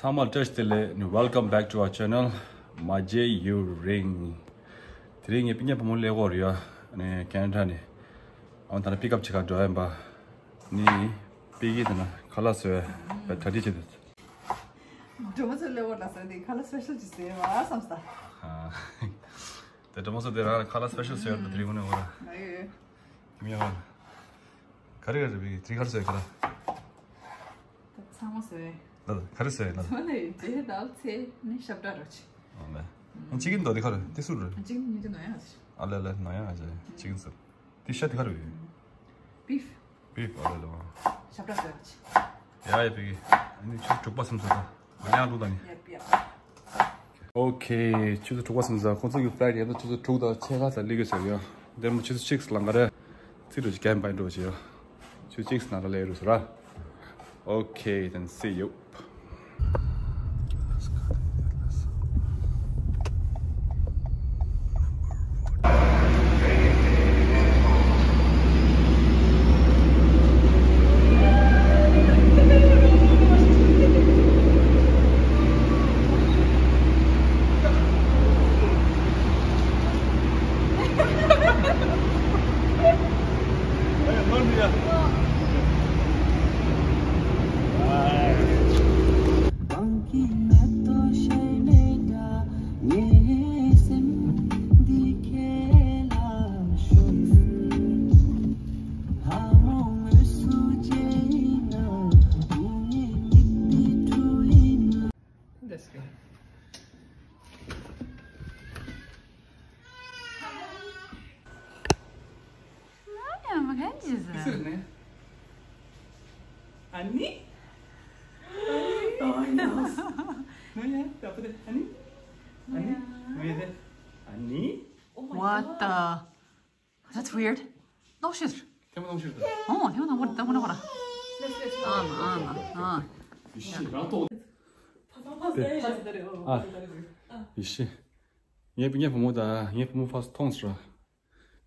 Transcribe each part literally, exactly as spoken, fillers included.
ཚང་མར་བཀྲ་ཤིས་བདེ་ལེགས། Welcome back to our channel. མ་བརྗེད་ཡུ་རིང་། དེ་རིང་ངའི་སྤུན་ཀྱག་བུ་མོ་སླེབས་ཡོད་རེད་ཡ། ཨ་ནི་ཁེ་ན་ཌ་ནས། ཨ་ད་ནི་པིག་ཨབ་བྱེད་ག་འགྲོ་ཡིན་པ། ནི་པིག་གིས་ད་ནི་ཁ་ལག་བཟོས་པའི་གྲ་སྒྲིག་བྱེད་དུས། སྒྲོལ་མ་ཚོ་སླེབས་ཡོད་ལ་ཟེར་ཏེ་ཁ་ལག་སི་པེ་ཤལ་ཅིག་བཟོས་ཡོད་བསམ་ས། ཨ། དེ་སྒྲོལ་མ་ཚོ་དེ་རང་ཁ་ལག་སི་པེ་ཤལ་བཟོས་ཡོད་ད། དེ་རིང་དངོས་གནས་འོ་ར། ཨ་ཡོད། མི་ཡོང་། ག་རེ་ག་རེ་བི་དེ་ག་རེ་བཟོས་ཁ་ལག་ད་ཚང་མ་བཟོས། ལ་ལ་ག་རེ་བཟོས་ལ། ཚོ་ནས་དེ་དག་ཚེ་ནི་ཞབས་བྲག་རོ་ཆེ། ཨ་ལ། ཨ་ཅི་གིན་དོ་དེ་ག་རེ་དེ་སུ་རེད། ཅི་གིན་ནི་དེ་ནོ་ཡང་ཟེར། ཨ་ལ་ལ་ནོ་ཡང་ཟེར་ཅི་གིན་སུ། དེ་ཤ་དེ་ག་རེ་བི། བིཕ། བིཕ་ཨ་ལ་ལ། ཞབས་བྲག་རོ་ཆེ། ཡ་ཡ་བི་གི། ཨ་ནི་ཆུ་དྲུག་པ་སམ་སོ་ད། ང་ཡང་ལུག་ད་ནི། ཡབ་ཡབ། ཨོ་ཁེ། ཆུ་ཚོད་དྲུག་པ་སོང་ཙང་ཁོང་ཚོ་གི་ཕ་ལའི་ཊི་ཡིན་ན་ཆུ་ཚོད་དྲུག་དང་ཕྱེད་ཀ་ཙམ་སླེབས་ཀྱི་ཟེར་ཡོད། དེ་མོ་ཆུ་ཚོད་གཅིག་ལང་ག་རེ། ཚིག་འགྲོ་ཅིག་གན་པ་འགྲོ་ཅིག་ཡོད། ཆུ་ཚོད་གཅིག་ནང་ལ་སླེབས་རུ་ཟེར་ར། Okay, then see you. That's good. Naya, makanya sih. Isn't it? Ani? Oh, no. Naya, apa dia? Ani? Ani? Naya. Naya dia. Ani? Oh my God. What the? That's weird. No shit. Tema no shit. Oh, tema no shit. Tema no shit. Ana, ana, ana. Ishi, rato. ཨ། ཨ། ཡེ་ཤེས། ངའི་ངའི་བུ་མོ་དང་ངའི་བུ་མོ་ཕར་ཚུར་མཐོང་ཟེར་ར།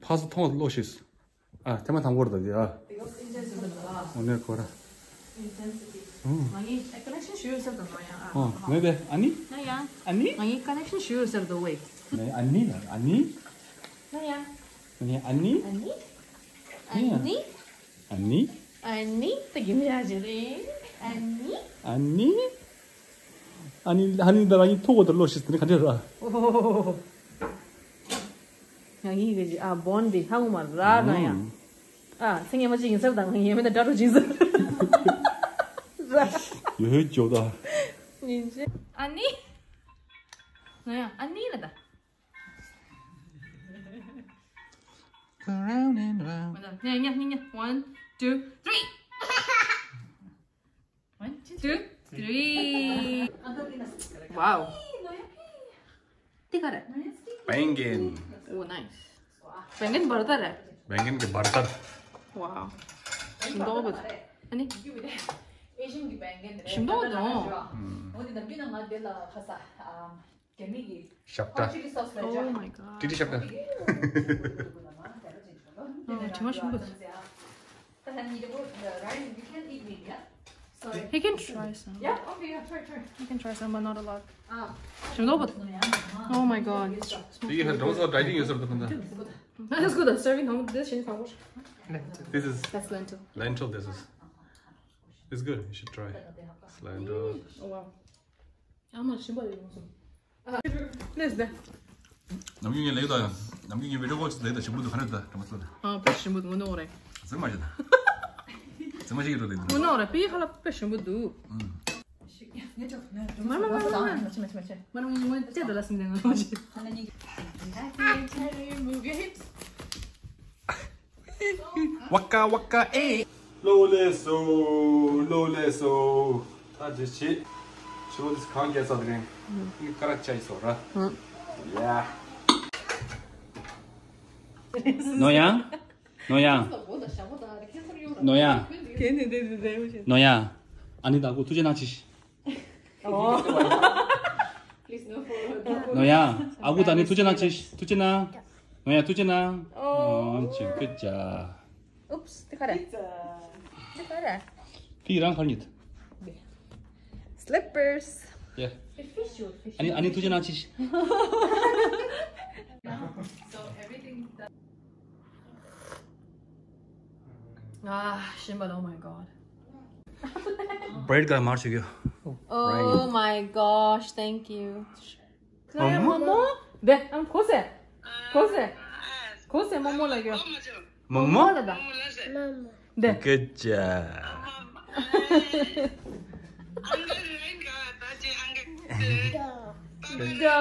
ཕར་ཚུར་མཐོང་བ་ལོག་ཤིས། ཨ། ཐེངས་མ་དང་པོར་ད་དེ་ཨ། འོ་ནས་ཁོ་ར། ཨུམ། ཨ། ངས་དེ་ཨ་ནི། ཨ་ནི། ཨ་ནི། ཨ་ནི། ཨ་ནི། ཨ་ནི། ཨ་ནི། ཨ་ནི། ཨ་ནི། ཨ་ནི། ཨ་ནི། ཨ་ནི། ཨ་ནི། ཨ་ནི། ད་གིན་ཡ་ཇེ་རེ། ཨ་ནི། ཨ་ནི། ཨ་ནི། ཨ་ནི་ད་ལ་ཡིན་ཐུག་གོ་ད་ལོ་ཤི་སྟེ་ག་འདྲ་ར། ཨོ། ང་ཡིན་གི་ཨ་བོན་འདི་ཧ་ངོ་མ་ར་ན་ཡ། ཨ་སེང་ངེ་མ་ཅིག་ཡིན་ས་དང་ངེ་མེད་ན་དགྲ་རུ་ཇིན་ས། ར། ཡོད་ཧེ་ཇོ་ད། ཡིན་ཅེ། ཨ་ནི། ན་ཡ་ཨ་ནི་ལ་ད། Round and round. ཉ་ཉ་ཉ་ཉ། One, two, three. One, two, three. Wow. ཏི་ཀ་ར། Bangin. Oh, nice. Bangin burger ར། Bangin གི་burger. Wow. ཞིམ་མདོག་པོ། ཨ་ནི། ཞིམ་མདོག་པོ་དང་། ཞབས་བྲག། Oh my god. ཏི་ཏི་ཞབས་བྲག། ཨོ། དྲི་མ་ཞིམ་པོ། He can try some. Yeah, okay, yeah, try, try. He can try some, but not a lot. ཞིམ་མདོག་པོ། Oh my god. This smells so good. You have also dieting yourself. That is good. Serving how this is. This is. That's lentil. Lentil, this is. It's good. You should try. It's lentil. Oh wow. ཨ་མ་ཞིམ་པོ་ཡོང་སོང་། ཨ། ལེས་ད། ནམ་རྒྱུན་ངས་ལེགས་དང་ཡང་། ནམ་རྒྱུན་ངས་བི་ཌིའོ་ཀོལ་བྱས་ལེགས་དང་ཞིམ་པོ་འདུག་ག་ནས་ད་དྲི་མ་ཚོ་ད། ཨ་དཔེ་ཞིམ་པོ་འདུག་ངོ་ནོར་རེད། ཟེར་མ་བྱེད་ད། ཟེར་མ་བྱེད་ཀྱི་འགྲོ་ལེགས་འདུག་ངོ་ནོར་རེད། པི་ཧ་ལ་དཔེ་ཞིམ་པོ་འདུག་ཨུམ། མ་མ་མ་མ་མ། མ་མ་མ་མ། མ་མ་མ་མ། ཅེ་ད་ལ་སིན་ལེ་ང་ལོ་ཅེ། Happy cherry mugit. Waka waka eh. ལོ་ལེ་སོ། ལོ་ལེ་སོ། ད་ཅི་བྱེད། ཆུ་བོ་དེ་གང་སྐྱེས་ས་དེ་རིང་། ངས་ཀ་ར་ཅའི་སོ་ར། ཡ། ནོ་ཡང་། ནོ་ཡང་། ནོ་ཡང་། ནོ་ཡང་། ཨ་ནི་ད་ཁོ་ཐུགས་རྗེ་གནང་ཅི། ནོ་ཡང་། ཨ་ཁུ་ད་ནི་ཐུགས་རྗེ་གནང་ཅི། ཐུགས་རྗེ་གནང་། ནོ་ཡང་ཐུགས་རྗེ་གནང་། ཨོ་ཅི་ཀི་ཅ། Oops, དེ་ག་རེ། དེ་ག་རེ། ཕི་རང་གར་ཉིད། Slippers. Yeah. Official, official. ཨ་ནི་ཨ་ནི་ཐུགས་རྗེ་གནང་ཆེ། So everything that Ah, Shimbal, oh my god. Bread ག་མར་ཞུ་གི། Oh my gosh, thank you. མོ་མོ། མོ་མོ། དེ་ཨང་གོ་སེ། གོ་སེ། གོ་སེ་མོ་མོ་ལ་གྱོ། མོ་མོ། ལ་ད། དེ། Good job. ཡོ་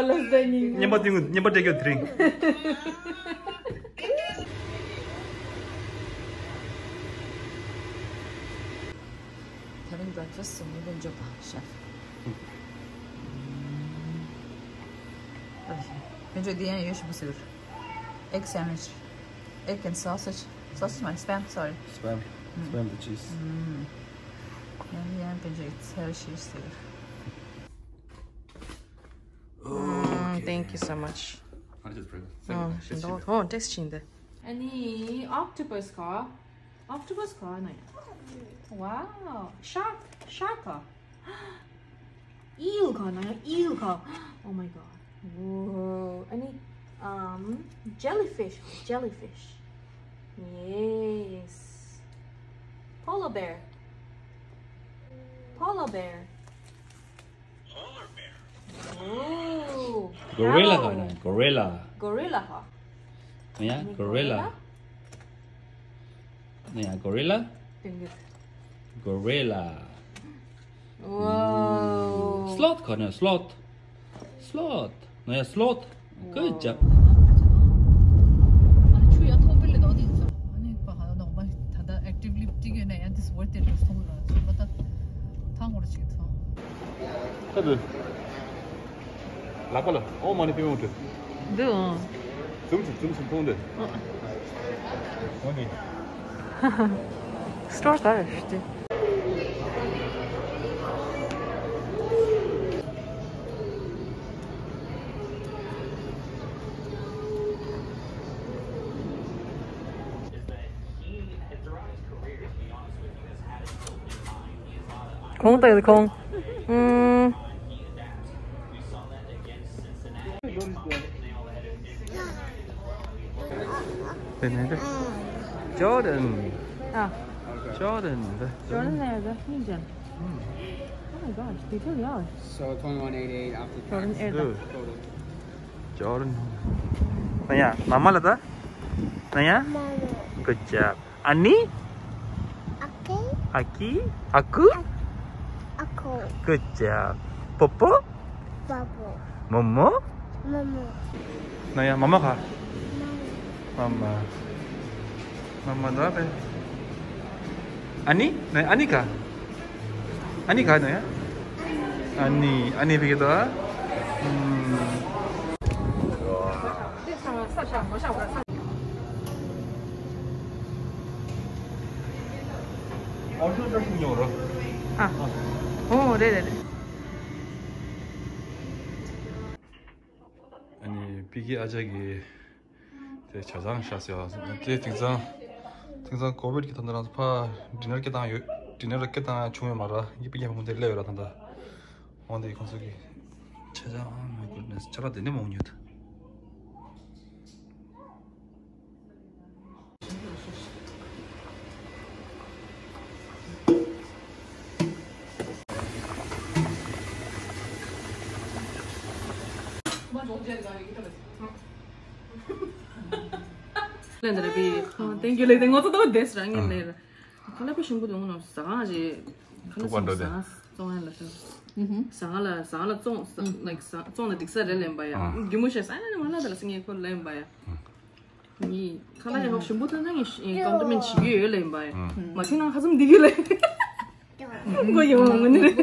ལ་ཟ་ཉིན། སྙན་པ་ཏིང་སྙན་པ་སྤྲད་རྒྱུ་དེ་རིང་། དེ་རིང་breakfast་སུ་མི་ལེན་འཇོག་པ་ཤ། དཔེ་འཇོག་འདི་ཡང་ཡོད་ཞིག་པོ་ཟེར། Egg sandwich. Egg and sausage. Sausage མ་spam, sorry. Spam. Spam the cheese. ཡང་ཡང་དཔེ་འཇོག་ཚལ་ཞིག་ཟེར། Oh, thank you so much. ཨ་ནི་just breakfast. ཨོ་ཏེས་ཆིན་དེ། ཨ་ནི་octopus་ག། octopus་ག་ན་ཡ། Wow. Shark. Shark་ག། eel་ག་ན་ཡ། eel་ག། Oh my god. Whoa. ཨ་ནི um jellyfish. Jellyfish. Yes. Polar bear. Polar bear. Ooh. Gorilla. Gorilla. Gorilla. Yeah, gorilla. Yeah, gorilla. Gorilla. Wow. Sloth ག་ན་sloth. Sloth. ན་ཡ་sloth. Good job. ཨ་ནི་ཆུ་ཡ་ཐོག་པི་ལེ་དོ་དི་ཚོ། ཨ་ནི་པ་ཧ་ལ་ནོག་པ་ད་ད་active lifting་ཡོད་ན་ཡ་this worth it་རེད་སོང་ལ་སོང་པ་ད་ཐང་འོར་ཞིག་ཐོང་། ཁ་དུ་ལག་པ་ལ་ཨོ་མ་ནི་ཕི་འོང་དུ། འདི་འོང་། ཙུམ་ཙུམ་ཙུམ་ཙུམ་ཐོང་དུ། འོ་ནི། Store ག་རེ་ཞུ་དེ། ཁོང་ལྟ་ཡོད་ཁོང་། ཨུམ། དེ་ནས་དེ། Jordan. ཨ། Jordan་དེ། Jordan་ལ་ཡོད་ད་སྙིང་རྗེ། Oh my gosh, detail ཡོད། So twenty-one eighty-eight after tax. Jordan eight. Total. Jordan. ན་ཡ། མ་མ་ལ་ད། ན་ཡ། མ་མ། Good job. ཨ་ནི། ཨ་ཀི། ཨ་ཀི། ཨ་ཀུ། ཨ་ཀུ། Good job. པོ་པོ། པོ་པོ། མོ་མོ། མོ་མོ། ན་ཡ་མ་མ་ག། མ་མ། མ་མ་ད་པེ། ཨ་ནི། ན་ཡ་ཨ་ནི་ག། ཨ་ནི་ག་ན་ཡ། ཨ་ནི། ཨ་ནི་ཕི་གི་ད། ཨུམ། ཨ། ཨོ་རེད་རེད་རེད། ཨ་ནི་པི་ཀེ་ཨ་ཅག་གིས་དེ་ཇ་ཆང་བཞག་ཟེར་བ། དེ་དེང་སང་དེང་སང་ཀོ་བིད་ཀྱི་ད་ལྟ་རང་ཚོ་ཕ་ཌི་ནར་སྐད་བཏང་ཡོད། ཌི་ནར་སྐད་བཏང་ཡ་བྱུང་ཡོད་མ་རེད། ཡིན་པ་ཡིན་པ་དེ་སླེབས་ཡོད་ར་ད་ལྟ། འོན་ཏེ་ཁོང་ཚོ་གི་ཇ་ཆང་། Oh my goodness. ཇ་ལ་དེ་ནས་མོང་ཉོས། ལན་རེ་བི། Thank you ལེ། དེ་ངོ་ཚ་ཏོ་དེས་རང་ངེ་ལེ། ཁ་ལ་པེ་ཞིམ་པོ་དེ་ངོ་ནོ་ཟ་གང་རེད། ཁ་ལ་སོང་ཟ་བཙོང་ཡ་ལ་ཤ། ཟ་གང་ལ་ཟ་གང་ལ་བཙོང་ལའིཀ་བཙོང་ལ་འགྲིག་ས་རེད་ལེན་པ་ཡ། རྒྱུ་མོ་ཤ་ས་ཡ་ནི་མ་ལ་དེ་ལ་སི་ངེ་ཁོ་ལེན་པ་ཡ། ངི་ཁ་ལ་ཡ་ཧོ་ཞིམ་པོ་ད་ན་ངི་ཀོམ་པི་ལི་མེན་ཊི་བྱེད་ཀྱི་ཡོད་ལེན་པ་ཡ། མ་ཁྱོད་ནང་ཧ་ཙམ་འདི་གི་ལེ། མགོ་ཡོང་བ་ངོ་ནི་རེད།